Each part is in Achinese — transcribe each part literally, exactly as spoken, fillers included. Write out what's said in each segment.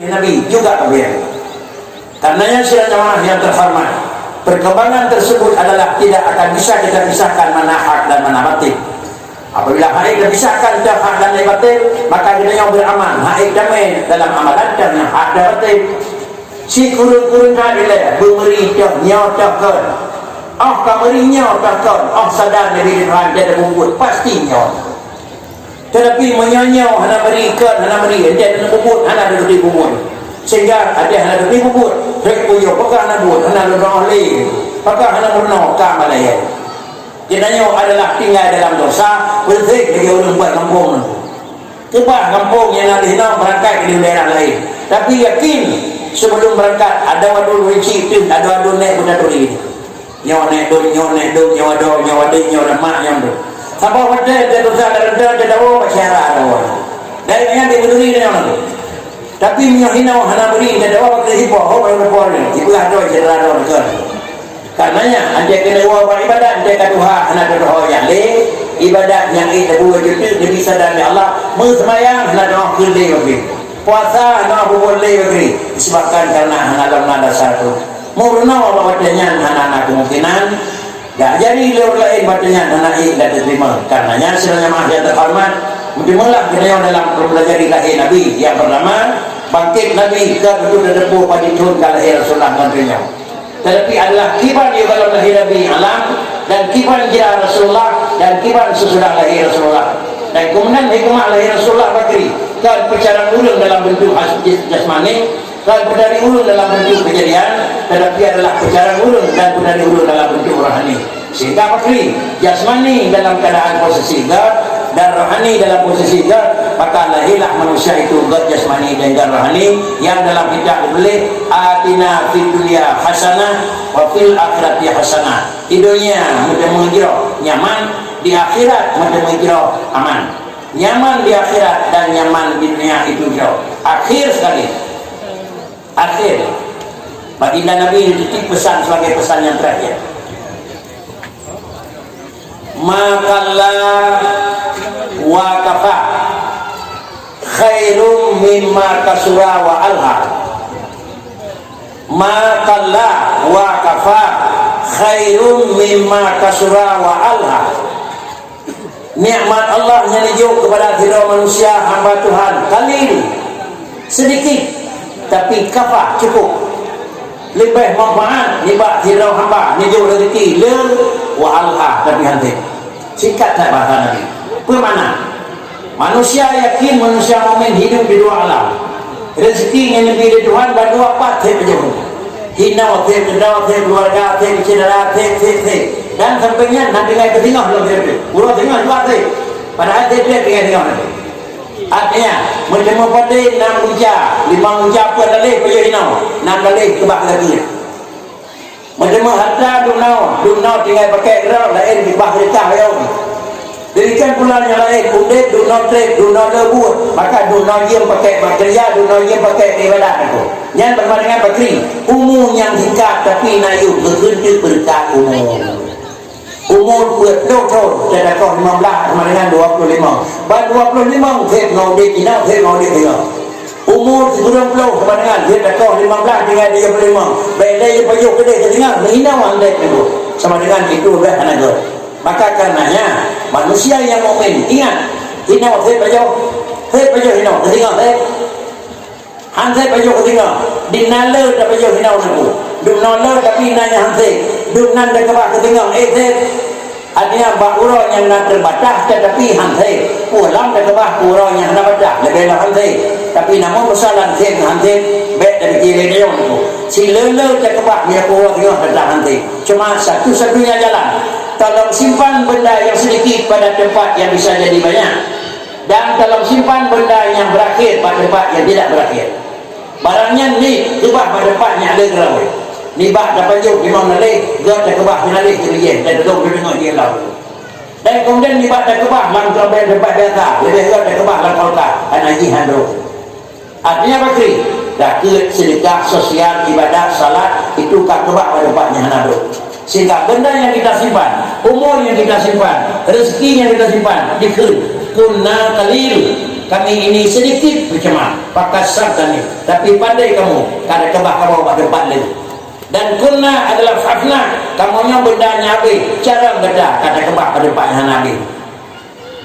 Nabi juga kemudian. Karenanya sidang jamaah yang terhormat, perkembangan tersebut adalah tidak akan bisa kita pisahkan mana hak dan mana batil. Apabila hak terpisahkan teuh hak dan batil, maka geutanyoe beramal hak damai dalam amalan teuh nyang hak dan batil. Sikureueng-kureueng that ilée beumeuri teuh nyoe teuh kon. Oh ka meuri nyoe teuh kon, oh sadar Nabi Ibrahim jadi bungkot pasti nyoe. Teutapi meunyoe nyoe hana meuri, kon hana meuri, entet neububuet hana teuteupeue bubuet. Sehingga até hana teuteupeue bubuet, rek pujoe peugah hana buet, hana leunoe lé, peugah hana meurunoe ka malayai. Geutanyoe adalah tinggai dalam dosa, beureuséh lagée ureuëng buet gampông. Keubah gampông nyang na leunoe beurangkat keu daerah laén. Tapi yakin, sebelum beurangkat, adoe-adoe Rinci teuh, adoe-adoe nèk Beutaturi. Nyoe nèk dum, nyoe nèk dum, nyoe adoe, nyoe adék, nyoe leumah, nyoe dum. Saboh watèe teudosa lam reuntang teudawa bak syara adoe. Dari nyan di Beutaturi nyoe. Tapi meunyoe hinoe hana bri teudawa bak keusipoh, ho bak keusipoh nyoe. Ipeugah adoe syedara adoe nyoe. Karenanya, antai keuneuk woe bak ibadat, antai ka tuha hana teudoho jak lé, ibadat nyang ék teubeuet jeuet neubri sadar lé Allah, meuseumayang hana teudoho keu lé bagi. Puasa hana bubuet lé bagi, disebabkan karena hana lom na dasar tu. Meurunoe bak watèe nyan hana na kemungkinan, dak jari lé ureuëng laén bak watèe nyan hana ék dan teurimong. Karenanya, sidang jamaah yang terhormat, meuteumeulah geutanyoe dalam mempelajari lahé Nabi yang pertama, bangkét Nabi ka beutôi teudeungoe padum thon ka lahé Rasulullah ngon donya. Tetapi adalah kiban di dalam lahé Nabi alam dan kiban jira Rasulullah dan kiban sesudah lahé Rasulullah. Dan kemudian hikmah lahé Rasulullah bakri, kon peucarang ureuëng dalam bentuk has-, jasmani, kon peudari ureuëng dalam bentuk kejadian, tetapi adalah peucarang ureuëng dan peudari ureuëng dalam bentuk rohani. Sehingga bakri, jasmani dalam keadaan posisi gét dan rohani dalam posisi gét, maka lahirlah manusia itu gét jasmani dan gét rohani yang dalam kitab ditulis, "Atina fid dunya hasanah wa fil akhirati hasanah." Di dunia meuteumé jroh nyaman, di akhirat meuteumé jroh aman. Nyaman di akhirat dan nyaman di dunia itu jroh. Akhir sekali. Akhir. Baginda Nabi nitip pesan sebagai pesan yang terakhir. "Ma qalla wa kafa, khairum mimma kasura wa alha." Ma qalla wa kafa, khairum mimma kasura wa alha. Nikmat Allah nyang neujok keupada sidroe manusia hamba Tuhan, qalil, seudikit, tapi kafa, cukup. Leubeh manfaat nibak sidroe hamba neujok rezeki le, wa alha, tapi han treb. Singkat that bahasa Nabi. Peue makna? Manusia yakin, manusia mukmin hidup di dua alam. Rezeki nyang neubri lé Tuhan bandua pat treb pajoh. Hinoe treb, keudroe treb, keuluwarga treb, syedara treb, treb, treb. Dan sampoe nyan na tinggai keu singoh lom treb. Uroe singoh dua treb. Padahai treb-treb tinggai singoh lom. Artinya, meuteumé padé nam uja, limong uja peuet daleh pajoh hinoe, nam daleh keubah lagèe nyan. Meuteumé hareuta dumnoe, dumnoe tinggai pakèk droe, laén jibah reutah ayong. Demikian pula nyang laén, udép dumnoe treb, dumnoe le buet, maka dumnoe jeuem pakèk bak keureuja, dumnoe jeuem pakèk ibadat aku. Nyan sama dengan bakri, umu nyang singkat tapi na yub geukheun teuk beureukat umu. Umu peuet ploh thon, teudakoh limong blaih sama dengan dua puluh limong. Ban dua puluh limong, treb ngon udép inong, treb ngon udép inong. Umu sikureueng ploh sama dengan jeuet lakoh limong blaih tinggai tujoh puluh limong. Bèk lé jipajoh keudeh teudeungoe, meuhinoe han treb teungku. Sama dengan itu dah hana gèt. Maka karenanya, manusia yang mukmin, ingat, hinoe treb pajoh, treb pajoh hinoe, teudeungoe treb. Han treb pajoh teudeungoe, di na le tapajoh hinoe teungku. Dumnoe le tapi na nyang han treb. Dumnan takeubah teudeungoe, eh treb. Artinya, bak uroe nyang na teubatas, tetapi han treb. Peue lom takeubah uroe nyang hana batas, leubeh lom han treb. Tapi namun, peusoalan treb ngon han treb, bèk tapike lé dayong nyoe. Sileuleu takeubah meunyoe uroe singoh teutap han treb. Cuma satu-satunya jalan, tolong simpan benda yang sedikit pada tempat yang bisa jadi banyak. Dan tolong simpan benda yang berakhir pada tempat yang tidak berakhir. Barang nyan ni keubah bak teumpat nyang le keurau. Nibak tapajoh limong naleh, gèt takeubah sineuleh keu bijèh, dan tudong teudeungoe di lam. Dan kemudian nibak takeubah lam keurau tempat biasa, leubeh gèt takeubah lam kulkas, hana jih han droe. Artinya bakri, zakeuet, seudeukah, sosial, ibadat, salat, itu ka keubah bak teumpat nyang hana droe. Sehingga benda yang kita simpan, umur yang kita simpan, rezeki yang kita simpan, dikheun, kunna qalil. Kami ini sedikit bercemar, pakat sab kami, tapi pandai kamu, kada keubah kamoe bak teumpat lé. Dan kunna adalah fafna, kamoe nyoe beunda nyang habéh, carông gata kada keubah bak teumpat nyang hana habéh.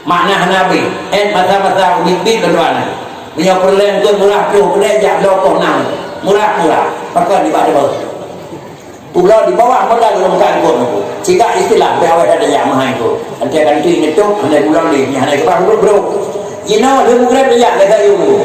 Makna hana habéh, et masa-masa ubit-ubit keudroe na. Meunyoe peureulèe eungkôt murah ploh keudè jak bloe poh nam, murah-murah, pakon nibak teubeuh. Pulo di bawah modal lôn ka eungkôt. Siga istilah, bèk awai that tajak meuhai eungkôt. Antai kantri neutôp, hana pulang lé, nyan hana keubah brôk-brôk. Jinoe lheueh mugreb tajak lé sayueng eungkôt.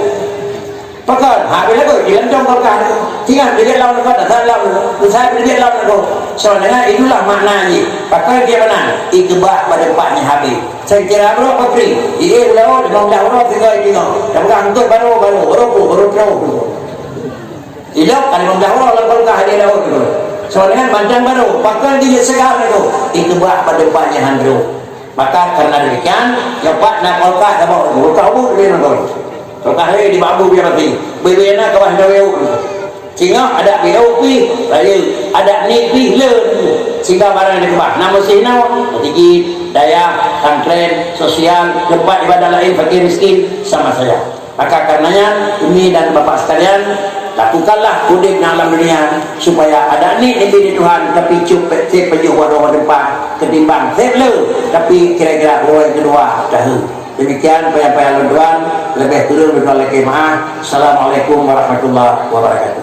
Pakon, ha, bila tu, di lantong kau kah tu. Tinggal bibit lawan kau, tak salah lawan kau. Usai bibit lawan kau. So, dengan itulah makna jih. Pakon dia mana? Ikubah pada empat ni habis. Saya kira bro, apa free? Iya, ulah, oh, lima belas orang, tiga, tiga. Dah pegang eungkôt baru, baru, baru, baru, baru, baru. Ilok ka limong blaih uroe lam kulkas di laôt tu. Soe dengan mantong barô, pakon di jeuet seugah tu, ikeubah bak teumpat nyang han brôk. Maka karena demikian, nyoe pat na kulkas saboh, kulkas ubeut leubeh nanggroe. Kulkas lé di bak bu biar mati. Beu-beu na kawan gawe ubeut. Singoh adak beu pih, rayeuk. Adak niet pih, le. Sehingga barang dikeubah. Na meusti inoe, masjid, dayah, pesantren, sosial, tempat ibadah lain, fakir miskin, sama saja. Maka karenanya, Umi dan Bapak sekalian, lakukanlah udeb nyang lam dunia, supaya adak niet neubri di Tuhan, tapi cok pet sép pajoh wadoe depan, ketimbang sép le, tapi kira-kira uroe keudua tahu. Demikian penyampaian lôn tuan, leubeh kureueng lôn tuan lakée meu'ah. Assalamualaikum warahmatullahi wabarakatuh.